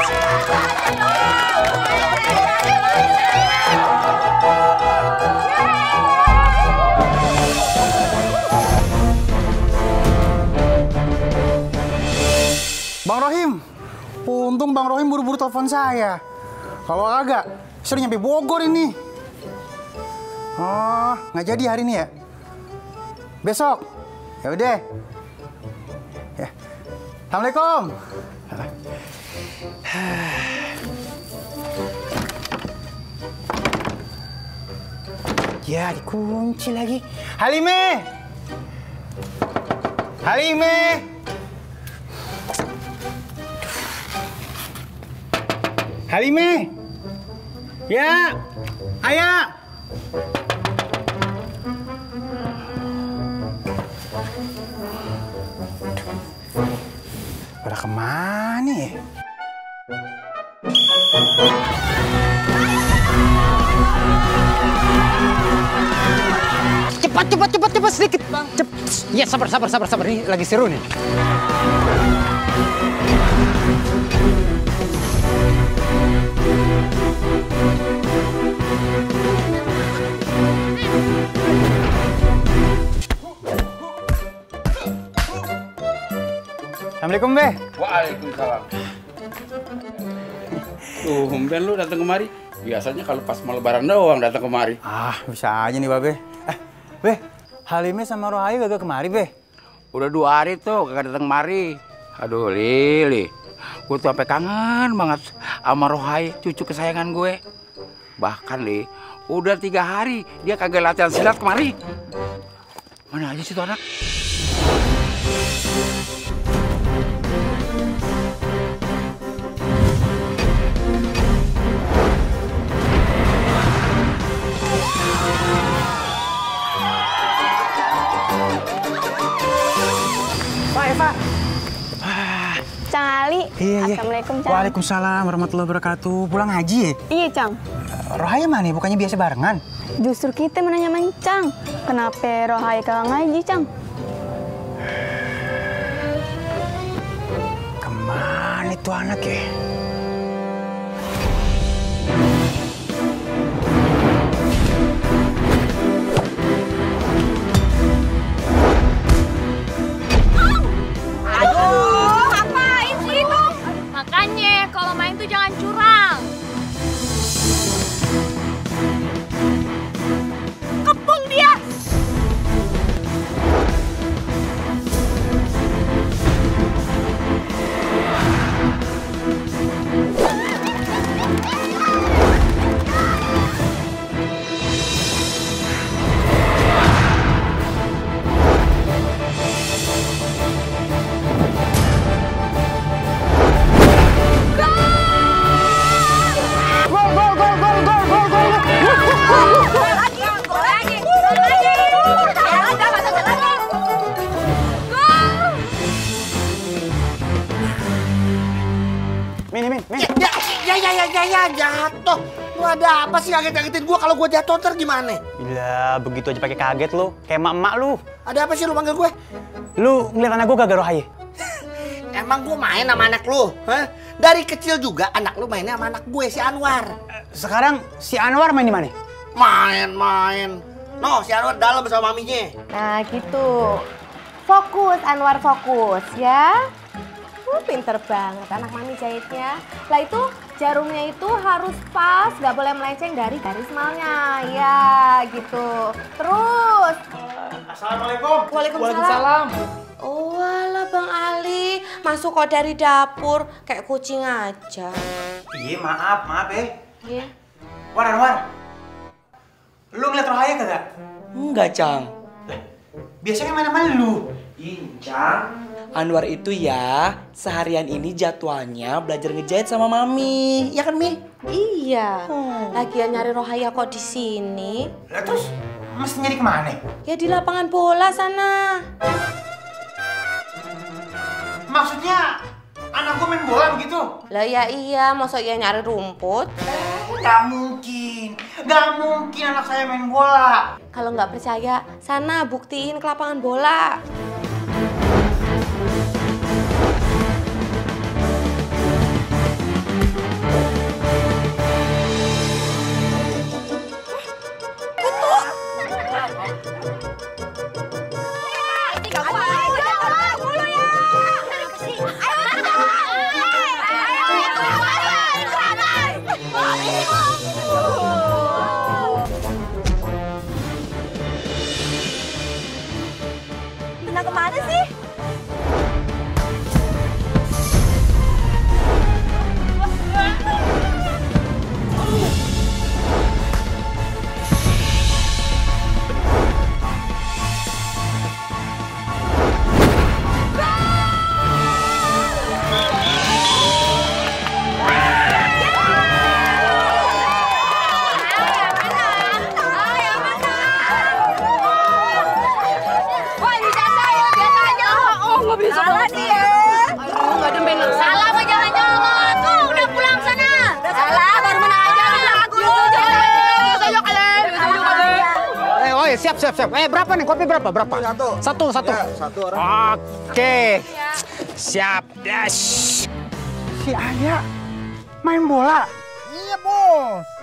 Bang Rohim, untung Bang Rohim buru-buru telepon saya. Kalau agak, sudah nyampe Bogor ini. Oh, nggak jadi hari ini ya? Besok? Ya udah. Ya. Assalamualaikum. Ya, dikunci lagi. Halime! Halime! Halime! Ya! Ayah! Pada kemana ya? Cepat sedikit, Bang. Ya, sabar. Ini lagi seru nih. Assalamualaikum, Be. Waalaikumsalam. Tumben lu datang kemari. Biasanya kalau pas mau lebaran doang datang kemari. Ah, bisa aja nih, Babe. Be, Halime sama Rohayu kagak kemari, Be? Udah 2 hari tuh kagak datang kemari. Aduh, Lili. Gue tuh sampai kangen banget sama Rohai, cucu kesayangan gue. Bahkan, Li, udah 3 hari dia kagak latihan silat kemari. Mana aja sih tuh anak? Eva. Cang Ali. Iya. Assalamualaikum, Cang. Waalaikumsalam warahmatullahi wabarakatuh. Pulang haji ya? Iya, Cang. Rohaya mana? Bukannya biasa barengan? Justru kita menanya Cang. Kenapa Rohaya kagak ngaji, Cang? Kemana itu anak ya? Makanya kalau main tuh jangan curang. Kepung dia. Ya, jatuh. Lu ada apa sih ngaget-ngagetin gua? Kalau gua jatuh ntar gimana? Gila, begitu aja pakai kaget lu. Kayak emak-emak lu. Ada apa sih lu panggil gue? Lu ngeliat anak gua kagak Rohaya? Emang gua main sama anak lu? Hah? Dari kecil juga anak lu mainnya sama anak gue, si Anwar. Sekarang si Anwar main di mana? Main. No, si Anwar dalam bersama maminya. Nah gitu. Fokus, Anwar fokus ya. Pinter banget anak mami jahitnya. Lah itu jarumnya itu harus pas, nggak boleh melenceng dari garis malnya. Ya gitu. Terus. Assalamualaikum. Waalaikumsalam. Oh alah Bang Ali, masuk kok dari dapur kayak kucing aja. Iya maaf Iya. Anwar. Lu ngeliat Rohaya kagak? Enggak, Cang. Biasanya main sama lu. Cang. Anwar itu ya seharian ini jadwalnya belajar ngejahit sama Mami. Ya kan, Mi? Iya. Lagian nyari Rohaya kok di sini? Lah terus mesti nyari kemana? Ya di lapangan bola sana. Maksudnya anak gua main bola begitu? Lah ya iya, masa iya nyari rumput? Nggak mungkin anak saya main bola. Kalau nggak percaya, sana buktiin ke lapangan bola. siap. Berapa nih? Kopi berapa? Satu. Ya, satu orang. Oke. Siap. Yes. Si Ayah main bola. Iya, Bos.